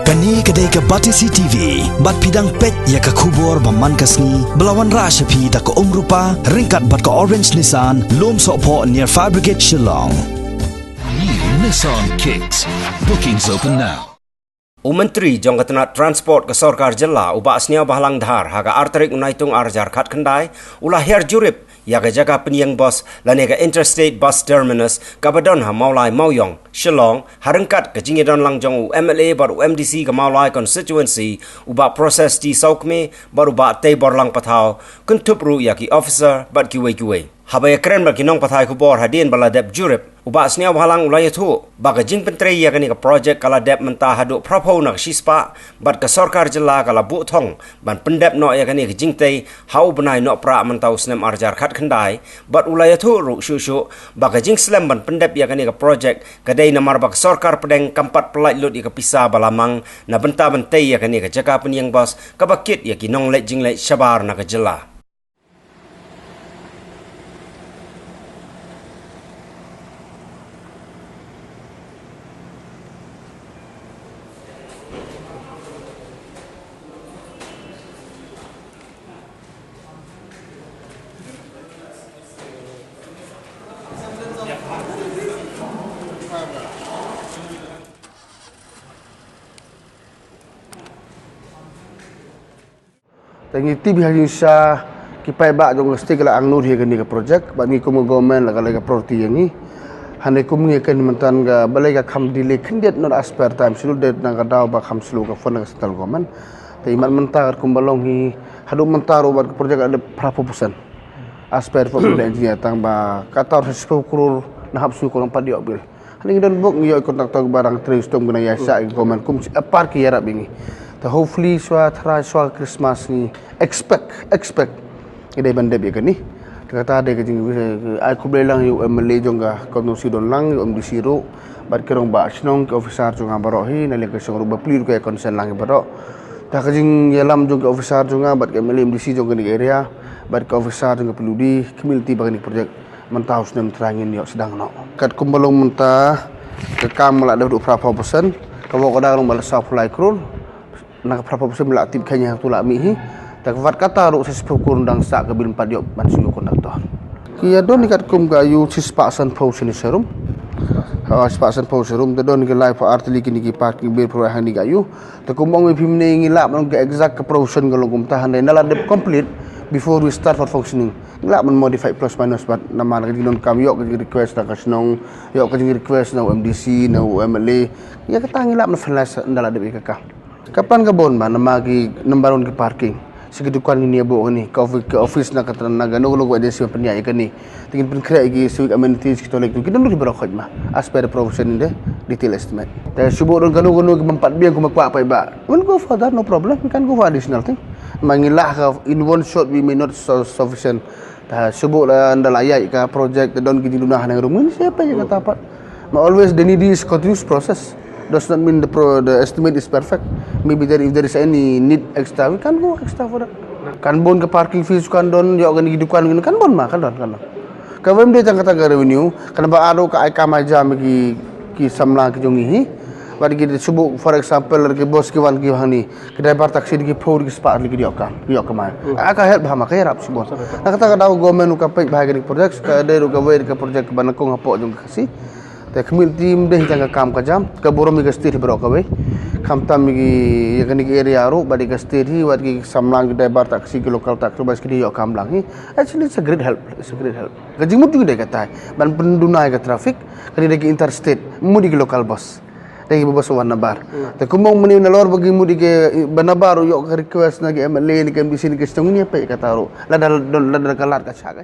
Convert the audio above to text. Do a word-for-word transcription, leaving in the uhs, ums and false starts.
Kane ka dei ka Batesi T V, bad phi dang peit ïa ka khubor ba man ka sngi, ba la wanrah sha phi da ka Umrupa, ryngkat bad ka Orange Nissan, Lumsohphoh near Fire Brigade, Shillong. New Nissan Kicks. Bookings open now. U Myntri jong ka tnat Transport ka Sorkar Jylla, u Bah Sniawbhalang Dhar, ha ka ar tarik u Naitung ar hajar khatkhyndai, u la hiar jurip ïa ka jaka pynïeng bus lane ka Interstate Bus Terminus kaba don ha Mawlai Mawiong, Shillong, ha ryngkat ka jingïadon lang jong u M L A bad u M D C ka Mawlai Constituency, u Bah Process T Sawkmie bad u Bah Teiborlang Pathaw, kynthup ruh ïa ki officer bad kiwei kiwei. Haba ïakren bad ki nongpathai khubor hadien ba la dep jurip, u Bah Sniawbhalang u la ïathuh ba ka jingpyntrei ïa kane ka projek ka la dep mynta haduh phraphew na ka shispah, bad ka Sorkar Jylla ka la buh thong ban pyndep noh ïa kane ka jingtei ha u bnai Nohprah mynta u snem ar hajar khatkhyndai, bad u la ïathuh ruh shuh shuh ba ka jingslem ban pyndep ïa kane ka projek ka dei namar ba ka Sorkar Pdeng kam pat pyllait lut ïa ka pisa ba la mang na bynta ban tei ïa kane ka jaka pynïeng bus kaba kit ïa ki nongleit jingleit shabar na ka jylla. Te ngi tip ha jingshisha ki paidbah jong ka state ki la angnud hi ïa kane ka project, bad ngi kum ka government la ka la ka priority ïa ngi. Hynrei kum ngi ïa kane mynta ka balei ka kham delay khyndiat, not as per time schedule, dei na ka daw ba kham slow ka fund na ka central government. Te imat mynta ka kum ba long hi haduh mynta ruh bad ka project ka la dep phraphew percent. As per report from the engineer, tang ba kata ruh sa shiphew klur na hap sngew klur pat ïoh bill. Hynrei ngi don bok ngi ïoh contractor ba dang trei stom, kane ïa sha ki government kum shi apart ki ïarap ïa ngi. Te hopefully shuwa trai shuwa Christmas ngi expect, expect ngi dei ban dep ïa kane. Te kata dei ka jing, ai khublei lang ïa u M L A jong ka constituency Donlang, ïa u M D C ruh bad ki rangbah shnong, ki officer jong nga baroh hi na liang ka shnong ruh ba plie ruh ka ïa consent lang ïa baroh. Te ka jingïalam jong ki officer jong nga bad ki M L A, M D C jong kane ka area bad ki officer jong ka P W D, community ba kane ka project mynta u snem trai ngin ïoh sdang noh. Katkum ba long mynta ka kam la dep haduh phraphew percent, ka wok ka dang long ba la sawphew lai klur. Na ka phraphew percent la tip kane ha tu la mih hi. Te ka wat kata ruh sa shiphew klur dang sah ka bill, ym pat ïoh ban siew contractor. Ki ïa don hi katkum ka ayu shispah sanphew shane sharum. Ha, shispah sanphew sharum, te don ki laiphew ar tylli kine ki parking bay pyrshah hangne ka ayu. Te kum ong ïa phi mynne ngi lah ban ong ka exact ka provision ka long kumta, hynrei na la dep complete before we start for functioning. Ngi lah ban modify plus minus, bad namar ka jingdonkam, ïoh ka jingrequest na ka shnong, ïoh ka jingrequest na u M D C, na u M L A. Ïa kata ngi lah ban finalize ynda la dep ïa ka kam. Ka plan ka bun ba namar ki number one ki parking. Sa ki dukan ngin ïa buh kane, ka office, ka office na ka tnat, na kano kano ka agency ban pynïaid ïa kane. Te ngin pynkhreh ïa ki civic amenities, ki toilet, ki don ruh ki baroh khoit ma, as per the provision in the detail estimate. Te shu buh don kano kano ki bym pat biang, kum ba kwah paidbah, we'll go further, no problem, we can go for additional thing. Ma ngi lah ka in one shot, we may not su-, sufficient. Te shu buh la ynda la ïaid ka project, te don ki jingduna hangne ruh, ngin sa peit ïa kata pat. Ma always the needy is continuous process. Does not mean the pro-, the estimate is perfect. Maybe there, if there is any need extra, we can go extra for that. Kan bun ka parking fees, kan don, ïoh kane ki dukan, kan bun ma, kan don, kan don. Ka wem dei tang kata ka revenue, kan ba ado ka ai kam ai jam ki, ki samla ki jong ngi hi. Bad ki shu buh, for example, ki bus ki wan ki hangne, ki driver taxi ki phew ki spah ki ïoh kam, ïoh kamai. Hmm. Ka help bha ma, ka ïarap shibun. Na kata ka daw government ka peit bha kane ka project, ka dei ruh kawei ka project ba nyngkong hapoh jong ka Khasi. Te community ym dei hi tang ka kam ka jam, ka burom ïa ka state hi baroh kawei. Khamtam ïa ki, ïa kane ka area ruh, bad ïa ka state hi, bad ki samla, ki driver taxi, ki local taxi, bad ki dei ïoh kam lang hi. Actually, it's a great help, it's a great help. Ka jingmut jong ngi dei katai, ban pynduna ïa ka traffic, kane dei ki interstate, mut ïa ki local bus. Dei ki bus ba wan nabar. Hmm. Te kumba ong mynne nalor ba ki mut ïa ki ba nabar ruh, ïoh ka request na ki M L A, na ki M D C, na ki shnong, ngin ïa peit kata ruh. Lada don, lada ka lad ka shah ka.